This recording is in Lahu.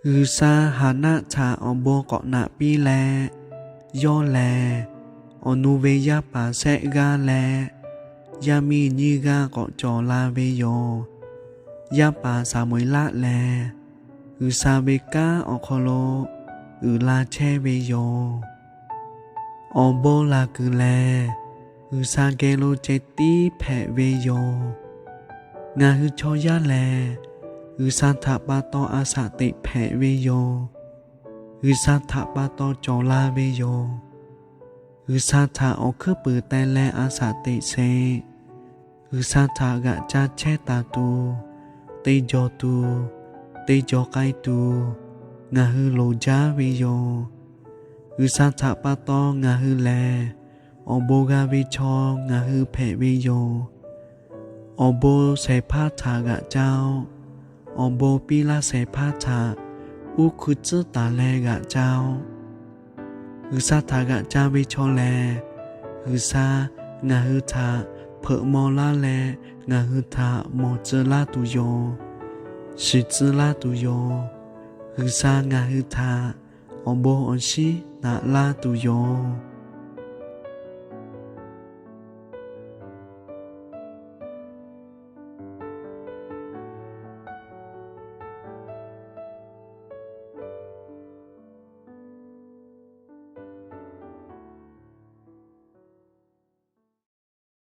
G'uiˬsha Haˍnaˆ htaꞈ awˬ bon k'awꞈ naꞈ piˇ leh, yawˇ lehˬ awˬ nu ve yaˇ paˍ Sehˆ g'aˇ leh yaˇ miˇ nyiˇ g'aˇ k'awꞈ cawˬ la ve yoˬ. Yaˇ paˍ Saˍmo-eˍlaˆ lehˬ, G'uiˬsha ve kanˉ awˬ hk'aw lo uiˍ la chehˇ ve yoˬ. Awˬ bon laˬ kuiˬ lehˬ, G'uiˬsha geh lo ceh tiˉ hpehꞈ ve yoˬ. Ngaˬ hui chaw yaˇ lehˬ, G'uiˬsha htaꞈ pa taw a shaꞈ teꞈ hpehꞈ ve yoˬ. G'uiˬsha htaꞈ pa taw cawˬ la ve yoˬ. G'uiˬsha htaꞈ awˬ hkuiˉ puiˍ teh leh a shaꞈ teꞈ sheˍ. G'uiˬsha htaꞈ g'aꞈ ca chehˇ taˍ tuˬ, te jawˬ tuˬ, te jawˬ k'ai tuˬ, ngaˬ hui loˍ jaˇ ve yoˬ. G'uiˬsha htaꞈ pa taw ngaˬ hui lehˬ, awˬ bon g'a ve chaw ngaˬ hui hpehꞈ ve yoˬ. Awˬ bon shehˍ hpaˇ htaꞈ g'aꞈ ca-oˆ. Awˬ bon piˇ laˇ shehˍ hpaˇ htaꞈ uˉ hkui tcuhˉ taˍ leh g'aꞈ ca-oˆ. G'uiˬsha htaꞈ g'aꞈ ca ve chaw lehˬ, G'uiˬsha ngaˬ hui htaꞈ hpeuꞈ maw laˇ leh ngaˬ hui htaꞈ mawˬ tcuh laˇ tuˬ yoˬ. Shiˍ tcuh laˇ tuˬ yoˬ. G'uiˬsha ngaˬ hui htaꞈ awˬ bon awˬ shinˉ naꞈ laˇ tuˬ yoˬ.